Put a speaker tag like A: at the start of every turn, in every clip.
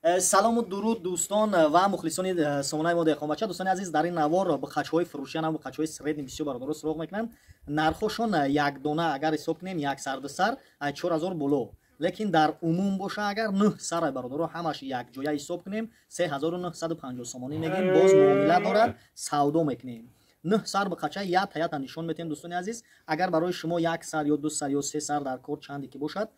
A: Салому дуруд дӯстон ва мухлисони сомонаи мо Деҳқонбача. Дӯстони азиз, дар ин навор буқачҳои фурӯшиан ҳам буқачҳои средний бисёр бародаро суроғ мекунанд. Нархошон як дона агар ҳисоб кунем як сар ду сар 4000 боло, лекин дар умум боша агар 9 сар бародаро ҳамаш як ҷоя ҳисоб кунем 3950 сомонӣ мегем, боз муомила дорад, савдо мекунем. 9 сар буқача ята ята нишон метем дӯстони азиз. Агар барои шумо як сар ё ду сар ё се сар дар кор чанде ки бошад,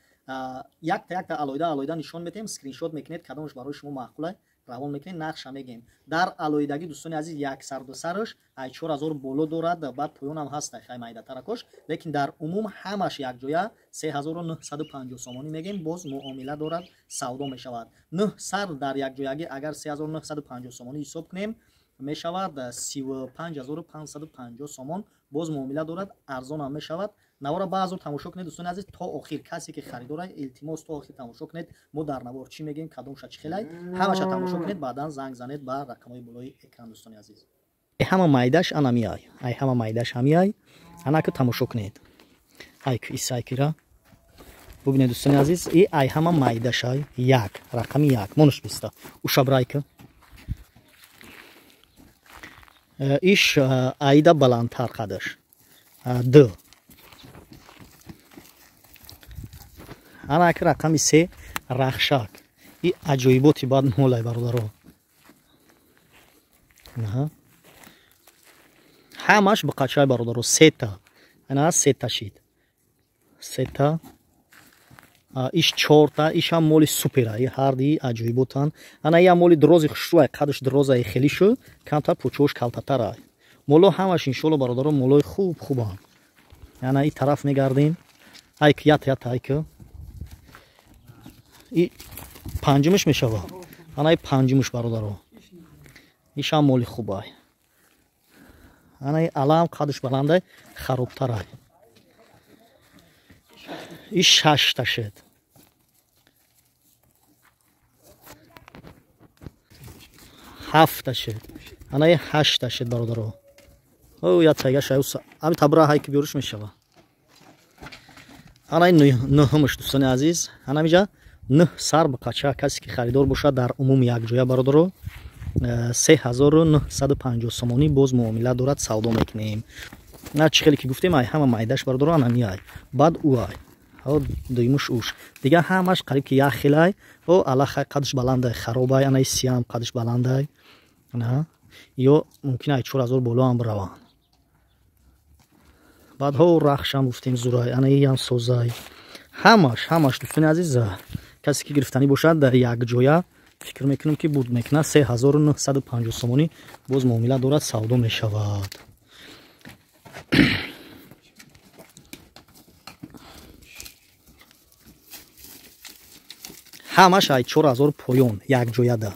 A: якта якта алоҳида алоҳида нишон метем, скриншот мекунед, кадомаш барои шумо маъқула равон мекунед, нақша мегем. Дар алоҳидагӣ дӯстони азиз як сар ду сараш 4000 боло дорад, баъд поёнам ҳаст хай майдатаракош, лекин дар умум ҳамаш якҷоя 3950 сомонӣ мегем, боз муомила дорад, савдо мешавад. 9 сар дар якҷоягӣ агар 3950 сомонӣ ҳисоб кунем мешавад 35550 сомон, боз муомила дорад, арзонам мешавад. Навора баъзур тамошо кунед дӯстони азиз то охир. Касе ки харидора илтимос то охир тамошо кунед. Мо дар навор чӣ мегӯем, кадомша чӣ хелай, ҳамаша тамошо кунед, баъдан занг занед ба рақамҳои болои экран дӯстони азиз. Ҳама майдаш ана миай, ай ҳама майдаш ҳамиай, анаку тамошо кунед. Ай исайкира бубинед дӯстони азиз, и ай ҳама майдашай як рақами як монуш биста ушабрайка иш аида баландтар қадаш д ана ак рақами се рахшак. И аҷоиботи бад молай бародаро. Ҳамаш буқачай бародаро сета, ана сета шид, сета иш чорта, ишам моли супера, и ҳарди аҷоиботан. Ана ям моли дрози хушрӯай, қадаш дрозай хелӣ шу, камтар пучош калтатарай. Моло ҳамаш иншоалло бародаро молои хуб хубанд. Ана и тараф мегардем, айк ята ята айк и панҷумаш мешава. Ана и панҷумаш бародаро, ишам моли хубай. Ана и алам қадаш баландай, харобтарай. И шашта шед. Ҳафта шед. Ана и ҳашта шед бародаро. О я тайгаша ами табра ҳай ки биёриш мешава. Ана и нӯҳумаш дӯстони азиз. Ана миҷа 9 сар буқача касе ки харидор бошад дар умум якҷоя бародаро 3950 сомонӣ боз муомила дорад, савдо мекунем. На чӣ хеле ки гуфтем ай ҳама майдаш бародаро ана миай, баъд ӯ ай дуюмуш уш, дигар ҳамаш қариб ки як хелай. О аллахай қадаш баландай, харобай, анаи сиям қадаш баландай, ё мумкин ай 4000 боло ҳам бираванд. Баъдҳо рахшам гуфтем зурай, анаиам созай. Ҳамаш ҳамаш дӯстони азиз касе ки гирифтанӣ бошад дар якҷоя фикр мекунам ки бурд мекунад 3950 сомонӣ боз муомила дорад, савдо мешавад. Ҳамаш ай 4000 поён якҷояда,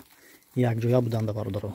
A: якҷоя буданда бародаро.